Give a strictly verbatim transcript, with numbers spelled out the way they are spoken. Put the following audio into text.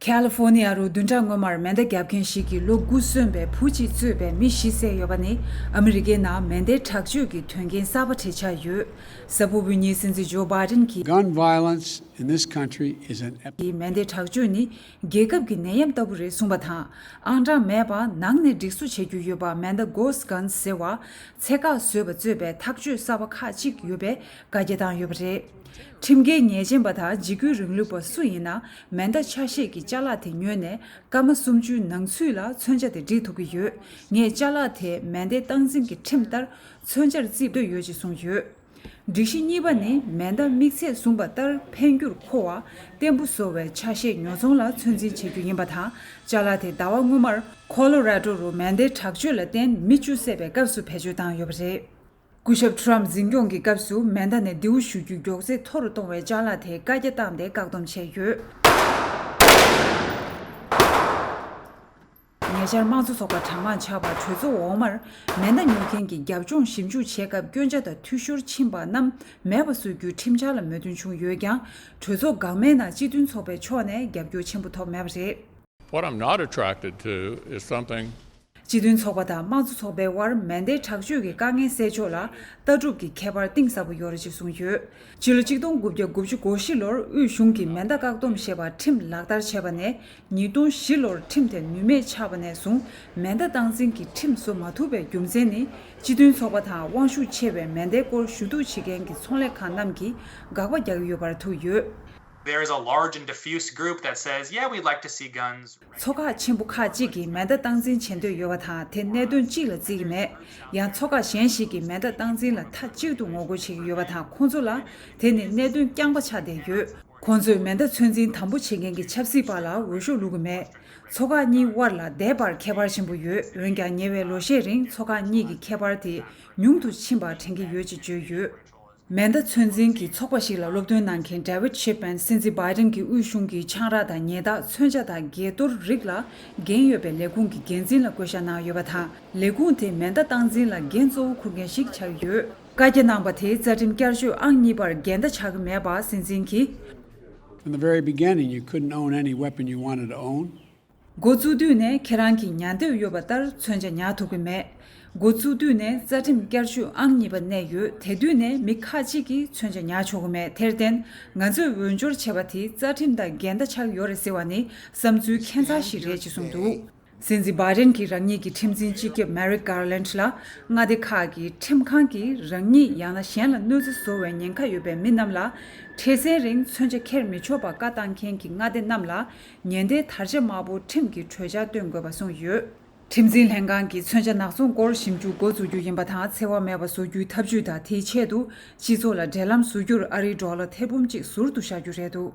ཁ་ལི་ཧྥོ་ནི་ཡ་རུ་བདུན་ཕྲག་སྔོན་མར་མེ་མདའ་བརྒྱབ་མཁན་ཞིག་གིས་ལོ་དགུ་སོན་པའི་བུ་གཅིག་གཙོས་པའི་མི་བཞི་བསད་ཡོད་པ་ནི། ཨ་མི་རི་ཀའི་ནང་མེ་མདའི་དྲག་སྤྱོད་ཀྱི་དོན་རྐྱེན་གསར་པ་གྲས་ཆགས་ཡོད། གཟའ་ཕུར་བུའི་ཉིན་སྲིད་འཛིན་ཇོ་བྷའི་ཌེན་གྱིས། Gun violence in this country is an ep- གིས་མེ་མདའི་དྲག་སྤྱོད་ནི་རྒྱལ་ཁབ་ཀྱི་ནད་ཡམས་ལྟ་བུ་རེད་གསུངས་པ་དང་། ཨང་གྲངས་མེད་པ་ནང་ནས་སྒྲིག་བཟོ་བྱེད་རྒྱུ་ཡོད་པ་མེ་མདའ་Ghost Guns ཟེར་བ། ཚད་བཀག་བཟོས་པ་གཙོས་པའི་ཐག་གཅོད་གསར་པ་ཁག་ཅིག་ཡོད་པའི་བཀའ་རྒྱ་བཏང་ཡོད་པ་རེད། ཁྲིམས་འགལ་ཉེས་ཅན་པ་དང་འཇིགས་སྐུལ་རིང་ལུགས་པ་སུ་ཡིན་ན་མེ་མདའ་ཆ་ཤས་ཀྱི་ཅ་ལག་དེ་ཉོས་ནས་སྐར་མ་སུམ་ཅུའི་ནང་ཚུད་ལ་མཚོན་ཆ་དེ་སྒྲིག་ཐུབ་ཀྱི་ཡོད། ངས་ཅ་ལག་དེ་མེ་མདའི་སྟངས་འཛིན་གྱི་ཁྲིམས་ལྟར་མཚོན་ཆར་བརྩིས་འདོད་ཡོད་ཅེས་གསུངས་ཡོད། སྒྲིག་གཞི་གཉིས་པ་ནི་མེ་མདའ་དམིགས་ཚད་བཟུང་པ་ལྟར་འཕེན་རྒྱུར་མཁོ་བ་བརྟན་པོ་བཟོ་བའི་ཆ་ཤས་ཉོ་ཚོང་ལ་ཚོད་འཛིན་བྱེད་རྒྱུ་ཡིན་པ་དང་། ཅ་ལག་དེ་ཟླ་བ་སྔོན་མར་ཁོ་ལོ་ར་ཌོ་རུ་མེ་མདའི་དྲག་སྤྱོད་ལ་བརྟེན་མི་བཅུ་བསད་པའི་སྐབས་སུ་བེད་སྤྱོད་བཏང་ཡོད་པ་རེད། སྐུ་ཞབས་ཊརམ་འཛིན་སྐྱོང་གི་སྐབས་སུ་མེ་མདའ་ནས་མདེའུ་གཞུ་རྒྱུའི་མགྱོགས་ཚད་མཐོ་རུ་གཏོང་བའི་ཅ་ལག་དེ་བཀའ་རྒྱ་བཏང་སྟེ་བཀག་སྡོམ་བྱས་ཡོད། ཉེ་ཆར་དམངས་གཙོ་ཚོགས་པ་གྲངས་མང་ཆགས་པ་གྲོས་ཚོགས་འོག་མར་མེ་མདའ་ཉོ་མཁན་གྱི་རྒྱབ་ལྗོངས་ཞིབ་འཇུག་བྱེད་སྐབས་སྐྱོན་ཆ་དང་འཐུས་ཤོར་ཕྱིན་པ་རྣམས་མེད་པ་བཟོ་རྒྱུའི་ཁྲིམས་འཆར་ལ་མོས་མཐུན་བྱུང་ཡོད་ཀྱང་། གྲོས་ཚོགས་འགག་མེད་ནང་སྤྱི་མཐུན་ཚོགས་པའི་ཕྱོགས་ནས་རྒྱབ་སྐྱོར་ཆེན་པོ་ཐོབ་མེད་པ་རེད། What I'm not attracted to is something སྤྱི་མཐུན་ཚོགས་པ་དང་དམངས་གཙོ་ཚོགས་པའི་དབར་མེ་མདའི་དྲག་སྤྱོད་ཀྱི་དཀའ་ངལ་སེལ་ཕྱོགས་ལ་ལྟ་གྲུབ་ཀྱི་ཁྱད་པར་གཏིང་ཟབ་པོ་ཡོད་རེད་ཅེས་གསུངས་ཡོད། ཕྱི་ལོ་ཆིག་སྟོང་དགུ་བརྒྱ་དགུ་བཅུ་གོ་བཞི་ལོར་དབུས་གཞུང་གིས་མེ་མདའ་བཀག་སྡོམ་ཞེས་པ་ཁྲིམས་ལག་བསྟར་བྱས་པ་ནས། ཉིས་སྟོང་བཞི་ལོར་ཁྲིམས་དེ་ནུས་མེད་ཆགས་པ་ནས་བཟུང་མེ་མདའ་སྟངས་འཛིན་གྱི་ཁྲིམས་བཟོ་མ་ཐུབ་པའི་རྒྱུ་མཚན་ནི། སྤྱི་མཐུན་ཚོགས་པ་དང་དབང་ཤུགས་ཆེ་བའི་མེ་མདའི་སྐོར་ཞུ་གཏུག་བྱེད་མཁན་གྱི་ཚོང་ལས་ཁང་རྣམས་ཀྱིས་དགག་པ་རྒྱག་གི་ཡོད་པར་ཐུག་ཡོད། There is a large and diffuse group that says, "Yeah, we'd like to see guns." ཚོགས་ཁག་ཆེན་པོ་ཁག་ཅིག་གིས་མེ་མདའ་སྟངས་འཛིན་བྱེད་འདོད་ཡོད་པ་དང་། དེ་གནད་དོན་གཅིག་ལ་བརྩི་གི་མེད། ཡང་ཚོགས་ཁག་གཞན་ཞིག་གིས་མེ་མདའ་སྟངས་འཛིན་ལ་མཐའ་གཅིག་ཏུ་ངོ་རྒོལ་བྱེད་ཀྱི་ཡོད་པ་དང་། ཁོང་ཚོ་ལ་དེ་ནི་གནད་དོན་རྐྱང་པ་ཆགས་བསྡད་ཡོད། ཁོང་ཚོས་མེ་མདའ་ཚོད་འཛིན་དམ་པོ་བྱེད་མཁན་གྱི་ཆབ་སྲིད་པ་ལ་འོས་ཤོག་བླུག་གི་མེད། ཚོགས་ཁག་གཉིས་དབར་ལ་འདས་པར་ཁྱད་པར་ཆེན་པོ་ཡོད། འོན་ཀྱང་ཉེ་བའི་ལོ་ཤས་རིང་ཚོགས་ཁག་གཉིས་ཀྱི་ཁྱད་པར་དེ་ཉུང་དུ་ཕྱིན་པ་དྲན་གྱི་ཡོད་ཅེས་བརྗོད་ཡོད། མེ་མདའ་ཚོད་འཛིན་གྱི་ཚོགས་པ་ཞིག་ལ་སློབ་སྟོན་གནང་མཁན་David Chipman སྲིད་འཛིན་Biden གྱི་དབུས་གཞུང་གི་ཆང་རག་དང་ཉེས་རྡུང་མཚོན་ཆ་དང་འགས་གཏོར་རིགས་ལ་འགན་ཡོད་པའི་ལས་ཁུངས་ཀྱི་འགན་འཛིན་ལ་བསྐོ་བཞག་གནང་ཡོད་པ་དང་། ལས་ཁུངས་དེ་མེ་མདའ་སྟངས་འཛིན་ལ་འགན་གཙོ་བོ་འཁུར་མཁན་ཞིག་ཆགས་ཡོད། བཀའ་རྒྱ་གནང་པ་དེ་རྩ་ཁྲིམས་བསྐྱར་བཅོས་ཨང་གཉིས་པར་འགལ་ཟླ་ཆགས་ཀྱི་མེད་པ་སྲིད་འཛིན་གྱིས། From the very beginning, you couldn't own any weapon you wanted to own. འགོ་བཙུགས་དུས་ནས་ཁྱེད་རང་གིས་ཉར་འདོད་ཡོད་པ་ལྟར་མཚོན་ཆ་ཉར་ཐུབ་ཀྱི་མེད། འགོ་བཙུགས་དུས་ནས་རྩ་ཁྲིམས་བསྐྱར་བཅོས་ཨང་གཉིས་པ་གནས་ཡོད། དེ་དུས་ནས་མི་ཁག་ཅིག་གིས་མཚོན་ཆ་ཉར་ཆོག་གི་མེད། དེར་བརྟེན། ང་ཚོས་འོས་སྦྱོར་བྱས་པ་དེ་རྩ་ཁྲིམས་དང་འགལ་ཟླ་ཆགས་ཡོད་རེད་ཟེར་བ་ནི་བསམ་ཚུལ་ཁྱད་མཚར་ཞིག་རེད་ཅེས་གསུངས་འདུག་སྲིད་འཛིན་Biden གྱི་རང་ཉིད་ཀྱི་ཁྲིམས་འཛིན་སྤྱི་ཁྱབ་Merrick Garland ལ། མངའ་སྡེ་ཁག་གི་ཁྲིམས་ཁང་གིས་རང་ཉིད་ཡང་ན་གཞན་ལ་གནོད་འཚེ་བཟོ་བའི་ཉེན་ཁ་ཡོད་པའི་མི་རྣམས་ལ། འཕྲལ་སེལ་རིང་མཚོན་ཆ་འཁྱེར་མི་ཆོག་པ་བཀའ་བཏང་མཁན་གྱི་མངའ་སྡེ་རྣམས་ལ། ཉེན་བརྡའི་དར་ཆ་དམར་པོ་ཁྲིམས་ཀྱི་གྲོས་འཆར་བཏོན་དགོས་པ་གསུངས་ཡོད། ཁྲིམས་འཛིན་ལྷན་ཁང་གིས་མཚོན་ཆ་ནག་ཚོང་སྐོར་ཞིབ་འཇུག་འགོ་འཛུགས་རྒྱུ་ཡིན་པ་དང་། འཚེ་བ་མེད་པ་བཟོ་རྒྱུའི་ཐབས་ཇུས་དང་། དེའི་ཆེད་དུ་སྤྱི་ཚོགས་ལ་འབྲེལ་ལམ་བཟོ་རྒྱུར་ཨ་རིའི་ཌོ་ལར་ཐེར་འབུམ་གཅིག་ཟུར་དུ་བཞག་རྒྱུ་རེད་འདུག